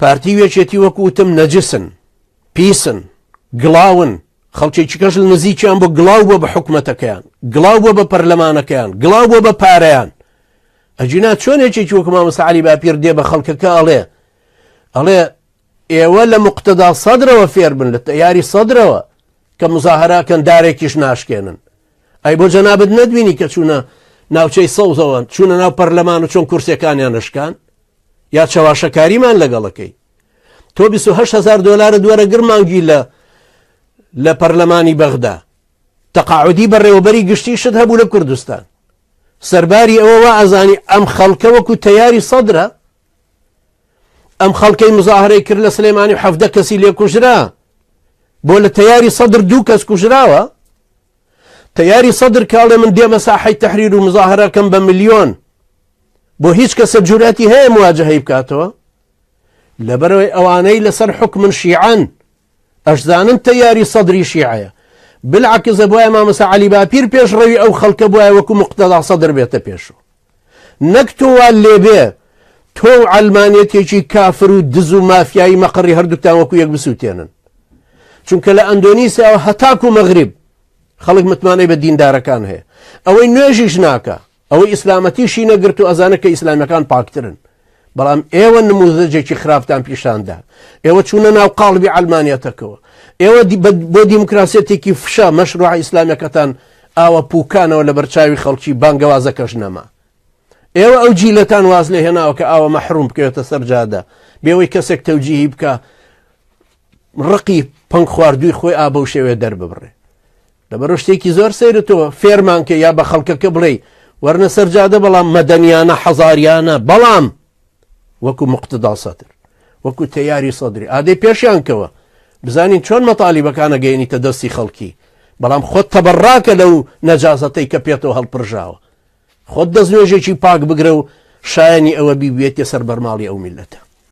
پارتی و یەکێتی وەکو وتم نەجسن، پیسن، گڵاون، خەڵکێکی کەش لە نزیکیان بۆ گڵاو بووە بە حکومەتەکەیان، گڵاو بووە بە پەرلەمانەکەیان، گڵاو بووە بە پارەیان. ئەگینا چۆن یەکێکی وەکو مامۆستا عەلی باپیر دێ بە خەڵکەکە ئەڵێ ئەڵێ ئێوە لە مقتەدا سەدرەوە فێربن لە تەیاری سەدرەوە کە مزاهەراکەن دارێکیش ناشکێنن ئەی بۆ جەنابت نەدبینی کە چوونە ناوچەی سەوزەوە چوونە ناو پەرلەمان و چۆن کورسەکانیان نشکان یا چەواشەکاریمان لەگەڵەکەی تۆ 28 هزار دلارە دووەرە گرمانگی لە لە پەرلەمانی بەغدا تەقاعودی بەڕێوەبەری گشتی شت هەبوو لە کوردستان سەرباری ئەوە وا ئەزانی ئەم خەڵکە وەکو تەیاری سەدرە ئەم خەڵکەی مزاهرەی کرد لە سلێمانی و حەفدە کەسی لێ کوژرا بۆ لە تەیاری سەدر دوو کەس کوژراوە تەیاری سەدر کاڵێ من دێمە ساحەی تەحریر و مزاهرەکەم بە ملیۆن بۆ هیچ کەسە جوراتی هەیە مواجهەی بکاتەوە لەبەرەوەی ئەوانەی لەسەر حکومن شیعەن ئەشزانن تەیاری سەدری شیعەیە بالعکس بۆیە مامۆستا عەلی باپیر پێشڕەوی ئەو خەڵکە بۆیە وەکو مقتەدا سەدر بێتە پێشەوە نەک تۆ وا لێبێ تۆ و عەلمانیەتێکی کافر و دز و مافیایی مەقڕی هەردووکتان وەکو یەک بسووتێنن چونکە لە ئەندۆنیسیاوە هەتاکو مەغریب خەڵک متمانەی بە دیندارەکان هەیە ئەوەی نوێژیش ناکە ئەوەی ئیسلامەتیشی نەگرت و ئەزانە کە ئیسلامیەکان پاکترن بەڵام ئێوە نموزەجێکی خراپتان پیشاندا ئێوە چوونە ناو قاڵبی عەلمانیەتەکەوە ئێوە بۆ دیموکراسیەتێکی فشە مەشروع ئیسلامیەکەتان ئاوە پوکانەوە لە بەرچاوی خەڵکی بانگەوازەکەش نەما ئێوە ئەو جیلەتان واز لێ هێناوە کە ئاوە مەحروم بکەوێتە سەر جادە بێەوەی کەسێک تەوجیهی بکە ڕقی پەنگ خواردووی خۆی ئا بەو شێوێ دەرببڕێ لەبەرو شتێکی زۆر سەیرە تۆ فێرمان کە یا بە خەڵکەکە بڵێی وەرنە سەر جادە بەڵام مەدەنیانە حەزاریانە بەڵام وەکو مقتدا سەدر وەکو تەیاری سەدری ئادەی پێشیان کەوە بزانین چۆن مەتالیبەکانە گەینیتە دەستی خەڵکی بەڵام خۆت تەبەڕاکە لەو نەجازەتەی کە پێتەوە هەڵپرژاوە خۆت دەستنوێژێکی پاک بگرە و شایانی ئەوە بیبێتە سەر بەرماڵی ئەو میلەتە.